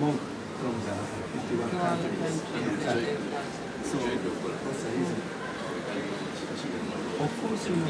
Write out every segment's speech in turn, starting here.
Monk from the 51 countries. So, what's the reason? Of course, you know.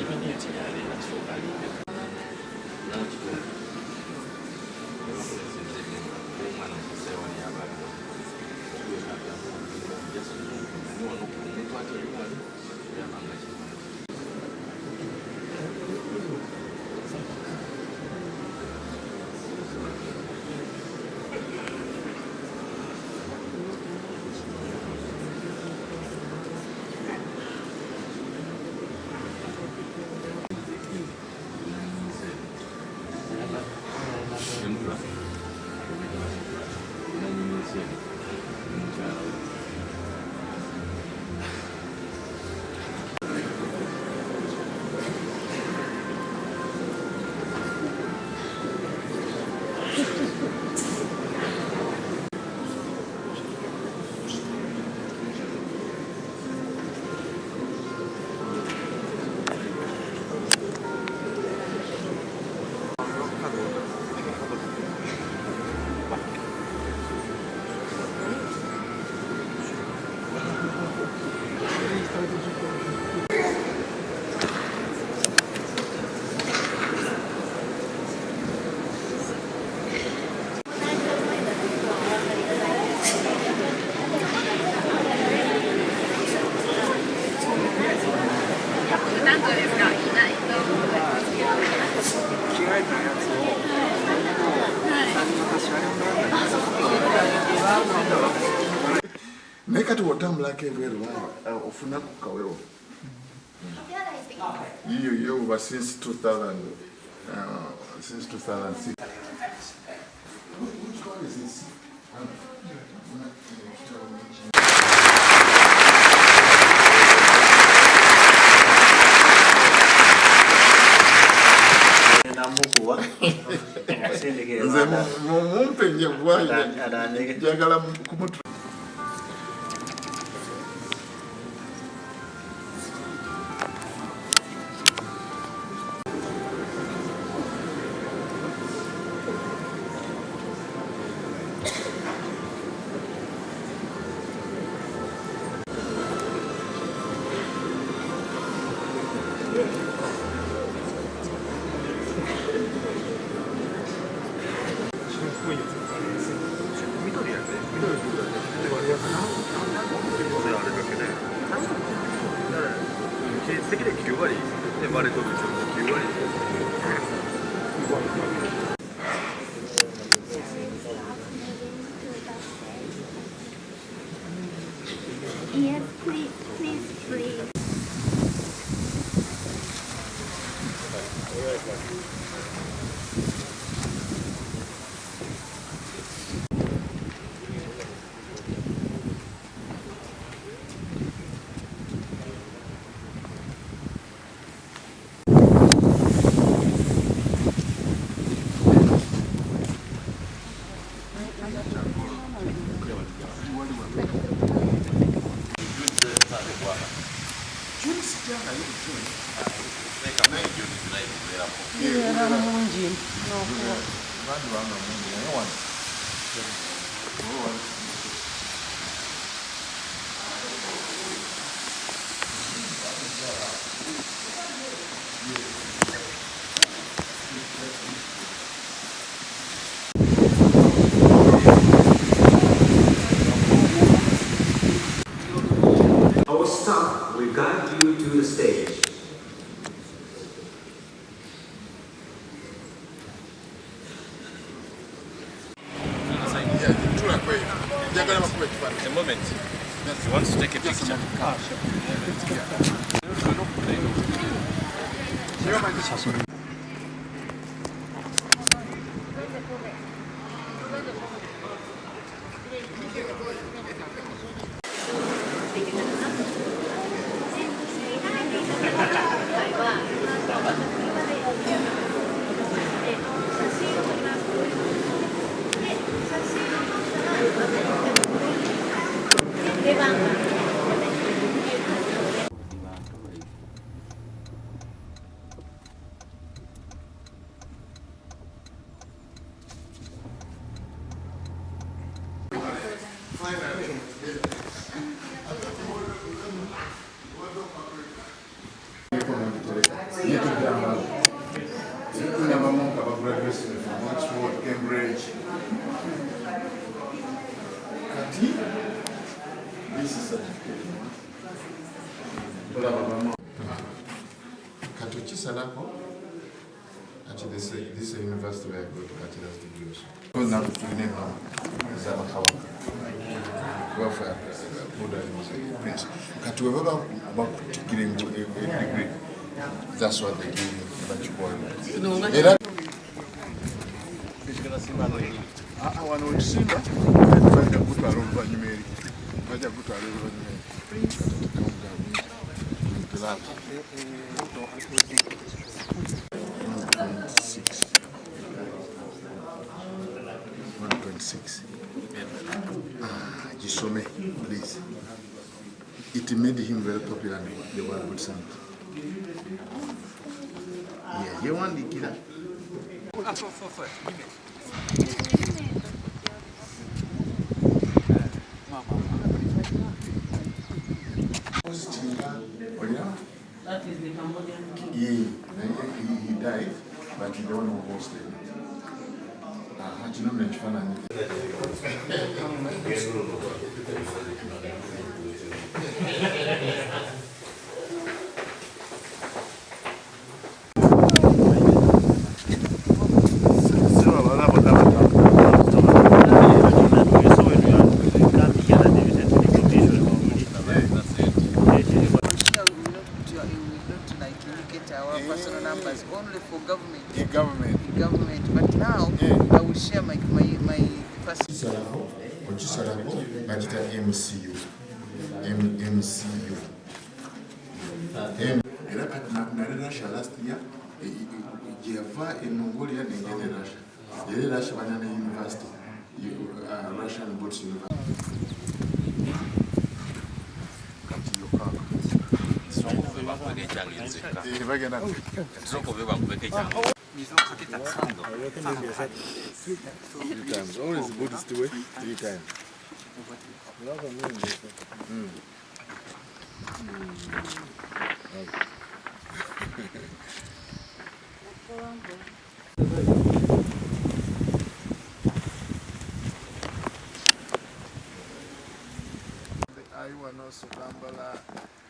Naye kati wotambulako ebweru ofuna ku kawewo yiyo yo uba since 2000 since 2006. Which one is this? Nze mumpe njagala kumutu. Yes, please, please, please. will guide you to the stage. A moment. He wants to take a picture. From Oxford, Cambridge. Kati, this is certificate. Kati okisalako. Actually, this is a university where I got bachelor's degree also. Because now tulina ennono ez'abakabaka. Kuba Buddha was a prince. Kati we baba bakutikkira a degree, that's what they give you, bakikuwa. Era wano wetusimba bajja kutwala oluvannyuma eri, bajja kutwala oluvannyuma eri. Glove. 126. 126. Ah, Gisome, please. It made him very popular in the World Buddhist Summit. Yeah, yewandiikira. Olina? That is the Cambodian one. Yeah, he died, but he the one who hosted it. Ah, kino nno ekifaananyi. Here we will not put your, we will not like indicate our personal numbers only for government. The government. The government. But now Yeah. I will share my personal. Kisalako, okisalako bagita MCU. MCU. M era kati nali Russia last year, gye yava e Mongolia negenda e Russia. Era e Russia balina ne university, Russian Buddhist University. Kati yokka. Bagenda three times. Always Buddhist way, three times.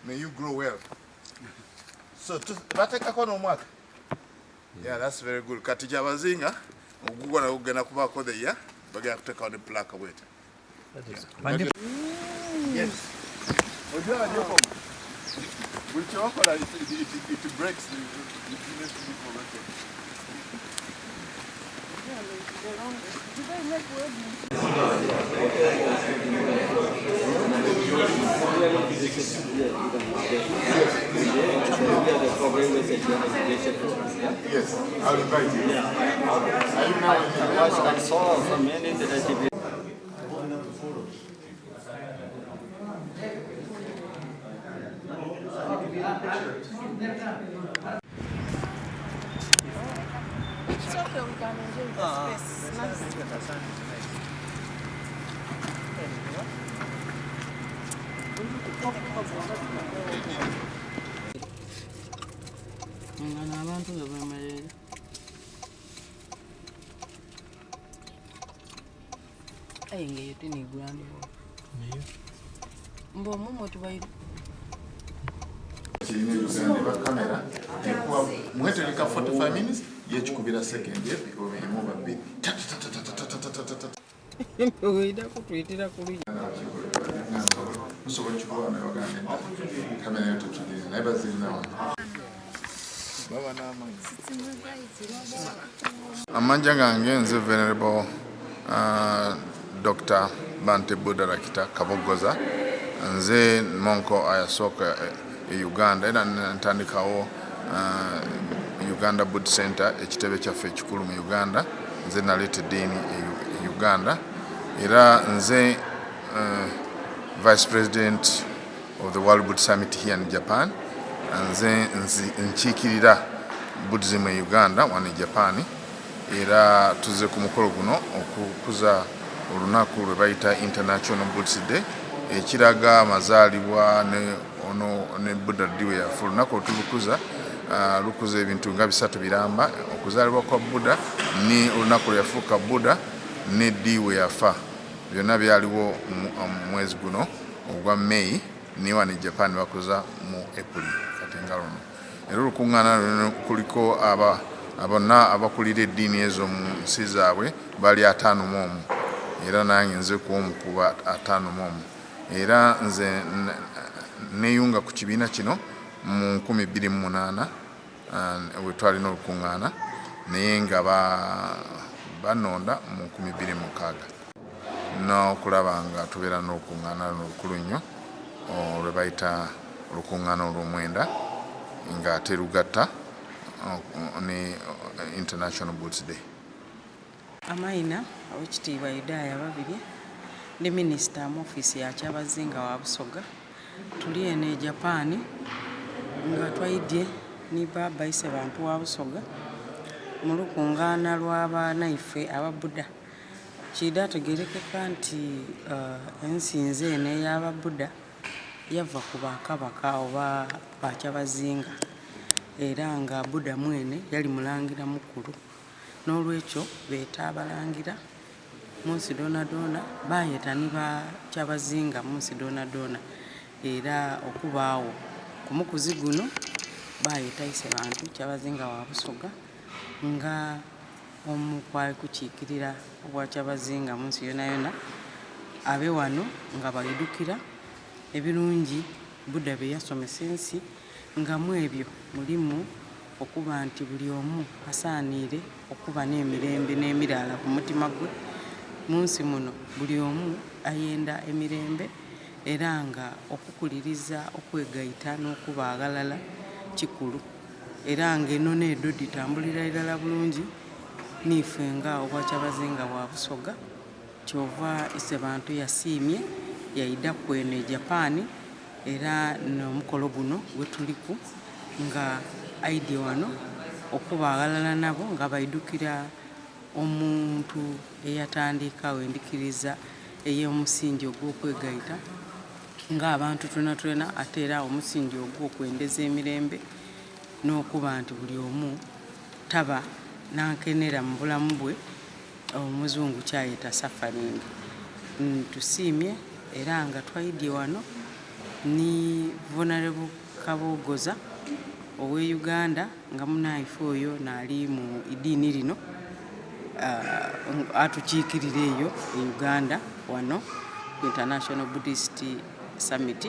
May you grow well. So bateekako n'omwaka. Yeah, that's very good. Kati kyabazinga ogugwo nagwo gugenda kubaako the year, bagenda kuteekawo ne plaque bwete. Yes. Ojala gyokoma. Buli kyewakola it breaks, it needs to be corrected. Yes, I'll invite you. Are you now in the I saw so many that I did. It's okay, we can enjoy the space. It's nice. Nga n'abantu bwe bemereire. Aye nga eyo teni grand hall. Mbu omwo mwe tubaire. Kirina e Uganda eba kamera ekuba mwetegeka 45 minutes, yekikubira second oba emu oba bbiri. Tatatatatatatatata. Oida kutwitira kuluya. Musobola okikuba naye bagamba nedda, kamera yo tetugirina, naye bazirina wano. Baba n'amazzi. Amanja gange nze Venerable Dr. Bante Buddharakkhita Kabogoza. Nze monko ayasooka e Uganda era ntandikawo Uganda Buddhist Center, ekitebe kyaffe ekikulu mu Uganda. Nze naleeta eddiini e Uganda era nze Vice President of the World Buddhist Summit here in Japan. Nze nkiikirira Buddhism e Uganda wano e Japan, era tuzze ku mukolo guno okukuza olunaku lwe bayita International Buddhist Day, ekiraga amazaalibwa ne ono ne Buddha ddi we yafa. Olunaku olutulukuza lukuza ebintu nga bisatu biramba: okuzaalibwa kwa Buddha, ne olunaku lwe yafuuka Buddha, ne ddi we yafa. Byonna byaliwo mu mwezi guno ogwa May, naye wano e Japan bakuza mu April. Kati nga luno era olukuŋŋaana luno kuliko aba bonna abakulira eddiini ezo mu nsi zaabwe, bali 51, era nange nze ku omu kuba 51. Era nze neeyunga ku kibiina kino mu 2008 we twalina olukuŋŋaana, naye nga banonda mu 2006 n'okulaba nga tubeera n'olukuŋŋaana luno olukulu nnyo lwe bayita olukuŋŋaana olw'omwenda, ng'ate lugatta ne International Buddhist Day. Amaina Owekitiibwa Yudaaya Babirye, ndi minisita mu ofiisi ya Kyabazinga wa Busoga. Tuli eno e Japan nga twaidye ni Baba Isebantu wa Busoga mu lukungaana lw'abanaife Ababuda. Kiidha tegerekeka nti ensinza eno ey'Ababuda yava ku bakabaka oba bakyabazinga, era nga Buddha mwene yali mulangira mukulu. N'olwekyo beeta abalangira munsi dhoonadhoona, bayeta ni bakyabazinga munsi dhoonadhoona era okubaagho ku mukuzi guno. Bayeta Isebantu Kyabazinga wa Busoga nga omu kwali kukiikirira obwakyabazinga munsi yonayona, abe wano nga baidhukira ebirungi Buddha bye yasomesa ensi, nga mu ebyo mulimu okuba nti buli omu asaaniire okuba n'emirembe n'emiraala ku mutima gwe. Mu nsi muno buli omu ayenda emirembe, era nga okukuliriza okwegaita n'okuba aghalala kikulu, era nga enono edho dhitambulira irala bulungi niife nga obwakyabazinga bwa Busoga. Kyova Isebantu yasiimye yaidhaku eno e Japan, era n'omukolo guno gwetuliku nga aidye wano okuba aghalala nabo nga baidhukira omuntu eyatandikagho endhikiriza ey'omusingi ogw'okwegaita ng'abantu twenatwena, ate era omusingi ogw'okwendeza emirembe n'okuba nti buli omu taba nankenera mu bulamu bwe, omuzungu kyayeta suffering. Tusiimye era nga twaidye wano ni Venerable Kabogoza owe Uganda, nga munaife oyo naali mu idiini lino, atukiikirira eyo e Uganda wano ku International Buddhist Summit.